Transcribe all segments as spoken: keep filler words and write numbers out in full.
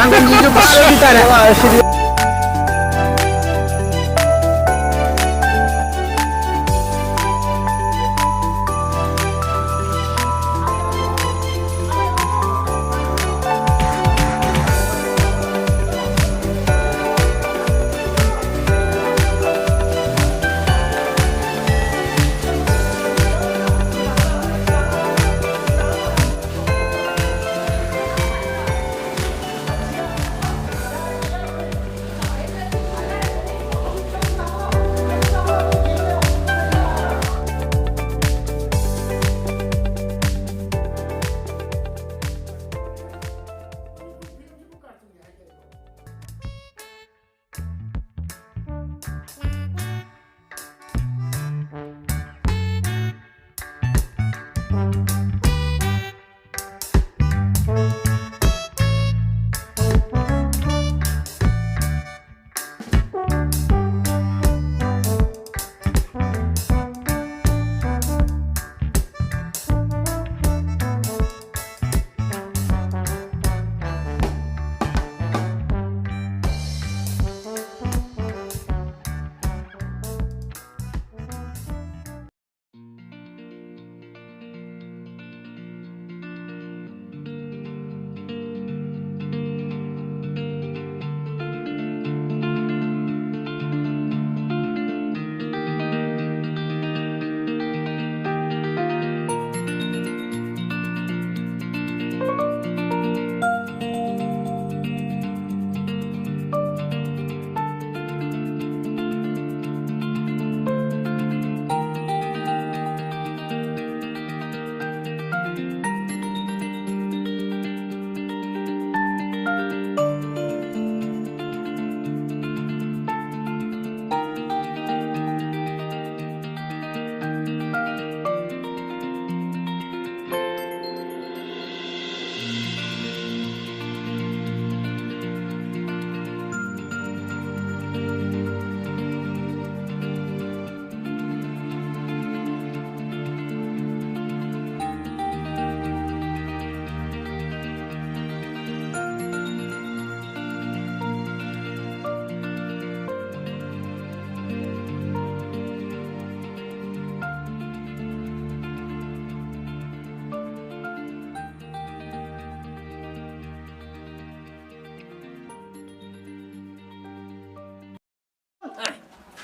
ꯅꯪꯒꯤꯁꯨ ꯐꯥꯔꯗꯤ ꯇꯥꯔꯦ꯫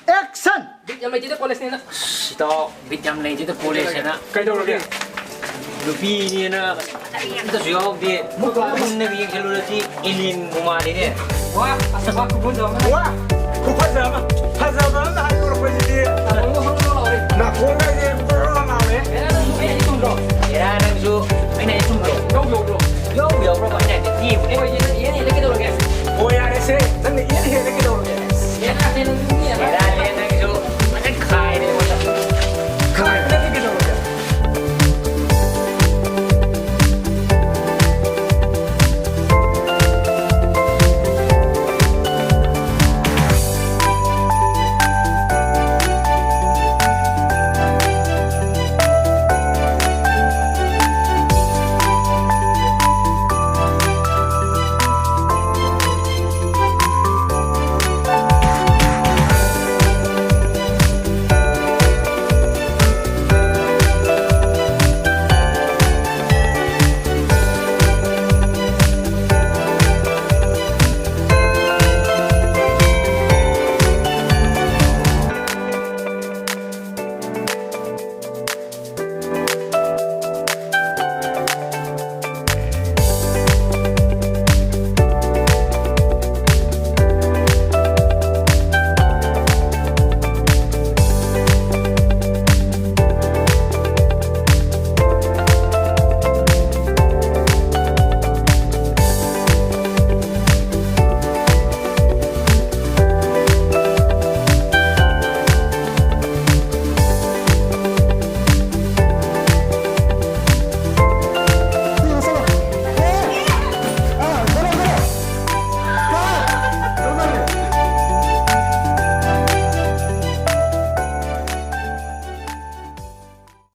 ꯑꯦꯛꯁꯟ! ꯕꯤꯠ ꯌꯥꯝ ꯂꯩꯇꯦꯗ ꯀꯣꯂꯦꯖꯅꯦꯅ꯫ ꯑꯁ, ꯏꯇꯥꯎ, ꯕꯤꯠ ꯌꯥꯝ ꯂꯩꯇꯦꯗ ꯀꯣꯂꯦꯖꯅꯦꯅ꯫ ꯀꯩꯗꯧꯔꯒꯦ? ꯅꯨꯄꯤꯅꯦꯅ ꯑꯝꯇꯁꯨ ꯌꯥꯎꯗꯦ꯫ ꯃꯨꯟꯅꯒ ꯌꯦꯡꯁꯤꯜꯂꯨꯔꯗꯤ ꯑꯦꯂꯤꯌꯟꯕꯨ ꯃꯥꯜꯂꯤꯅꯦ꯫ ꯋꯥ! ꯑꯁ, ꯋꯥ ꯈꯨꯐꯖ ꯑꯃ꯫ ꯋꯥ! ꯈꯨꯐꯖ ꯑꯃ! ꯐꯖꯕ ꯑꯃ ꯍꯥꯏꯗꯣꯔꯛꯄꯁꯤꯗꯤ꯫ ꯅꯥꯀꯣꯡꯗꯣ ꯍꯪ ꯍꯪ ꯂꯥꯎꯔꯦ꯫ ꯅꯥꯀꯣꯡꯒꯁꯦ ꯕ꯭ꯔꯣ ꯂꯥꯎꯔꯦ꯫ ꯑꯦ, ꯅꯪꯁꯨ ꯑꯩꯅ ꯍꯥꯏꯁꯦ ꯆꯨꯝꯗ꯭ꯔꯣ? ꯑꯦꯔꯥ, ꯅꯪꯁꯨ ꯑꯩꯅ ꯍꯥꯏꯁꯦ ꯆꯨꯝꯗ꯭ꯔꯣ? ꯌꯧ ꯌꯧꯕ꯭ꯔꯣ? ꯌꯧ ꯌꯧꯕ꯭ꯔꯣ? ꯑꯩꯅ ꯍꯥꯏꯁꯦ ꯌꯦꯡꯉꯨꯅꯦ꯫ ꯍꯣꯏ, ꯌꯦꯡꯉꯦ, ꯌꯦꯡꯉꯦ, ꯀꯩꯗꯧꯔꯒꯦ? ꯍꯣꯏ, ꯌꯥꯔꯦꯁꯦ꯫ ꯅꯪ